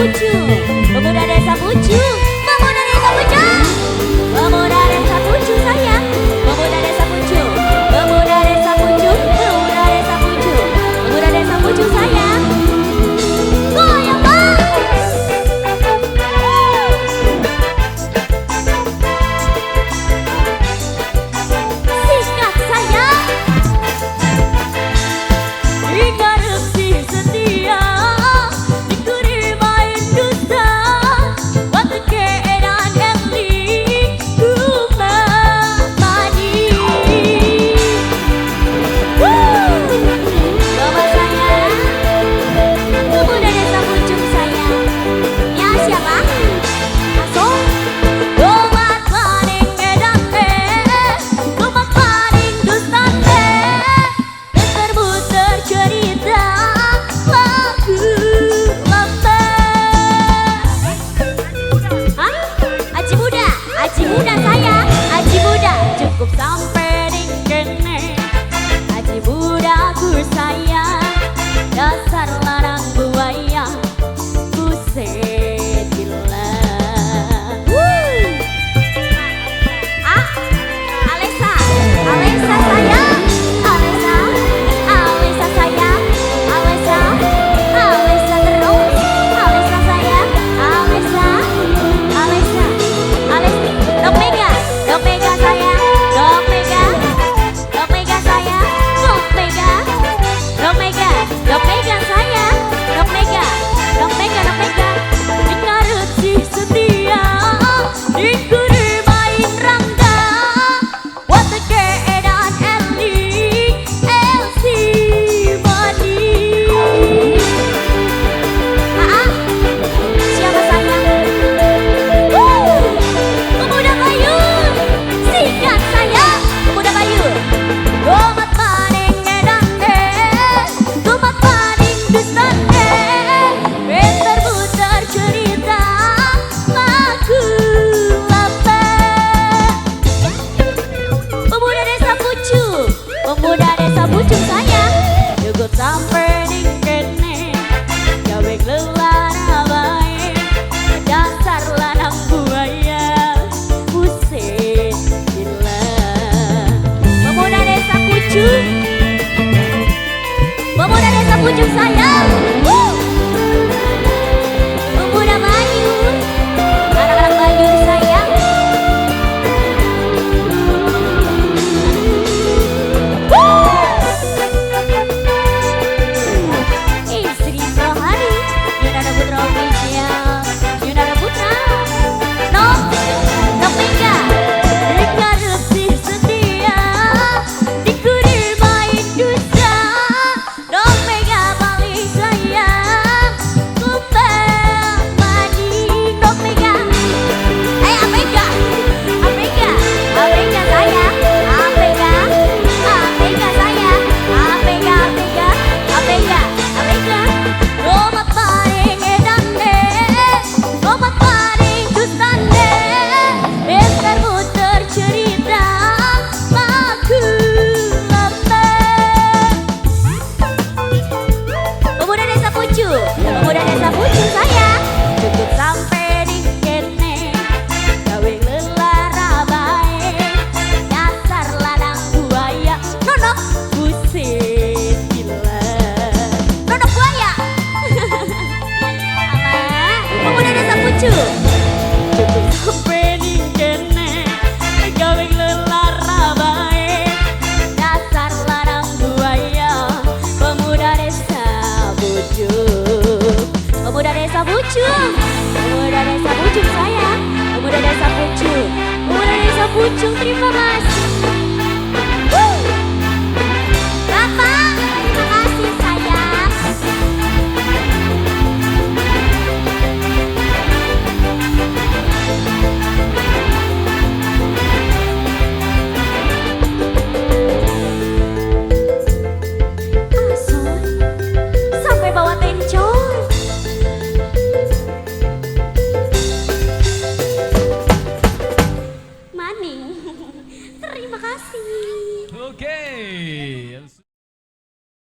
Pucung, pemuda desa Pucung, pemuda desa Pucung, pemuda desa Pucung sayang, pemuda desa Pucung, pemuda desa Pucung, pemuda desa Pucung, pemuda desa Pucung sayang. Goyang bang. Sikat sayang. Ikarep si setia, dikuri main dusta, waktu keadaan eli kumamani. Bapak sayang, pemuda desa Pucung sayang. Ya siapa? Aso. Tomat paling edan teh, tomat paling dusta teh, muter-muter cerita lagu lama. Hah? Aji muda saya, aji muda cukup sampai di kene. Aji muda ku sayang, dasar lanang buaya, buset gila. Ah, Alesa, Alesa sayang, Alesa, Alesa sayang, Alesa, Alesa terus, Alesa sayang, Alesa, Alesa, Alesa, Dok Mega, Dok Mega sayang, Dok Mega, Dok Mega sayang, Dok Mega, Dok Mega, Dok Mega sayang, Dok Mega, Dok Mega, Dok Mega, dikarut si setia, dikuri main rangga, waktu keadaan Eli, Elsie Mani. Ah, siapa sayang? Wuh, pemuda Bayu, sikat sayang, pemuda Bayu. Tomat paling edan deh, tomat paling dusta deh, muter-muter cerita lagu lama. Pemuda desa Pucung, pemuda desa Pucung sayang, cukup sampai di kene, gawe lelara bae, dasar lanang buaya, buset gila. Pemuda desa Pucung, pemuda desa Pucung sayang. Woo! Pemuda Bayu, anak-anak Bayu sayang. Istri Rohani, Yunara Putra Official, Yunara Putra, Nok, Nok Mega, Ikarep si setia, dikuri main dusta, Nok Mega paling sayang, kumamani, Nok Mega, Amega, Amega, Amega sayang, Amega, Amega sayang, Amega, Amega, Amega, Amega, tomat paling edan deh, tomat paling dusta deh, muter-muter cerita lagu lama. Pemuda desa Pucung, pemuda desa Pucung sayang, cukup sampai di kene, gawe lelara bae, dasar lanang buaya, nonok buset gila, nonok buaya. Alah, pemuda desa Pucung, cukup sampai di kene, gawe lelara bae, dasar lanang buaya, pemuda desa Pucung, pemuda desa Pucung, pemuda desa Pucung sayang, pemuda desa Pucung, pemuda desa Pucung, terima kasih. Wuh. Bapak, terima kasih sayang. Asoy, sampai bawa tencor. Maning, terima kasih. Oke.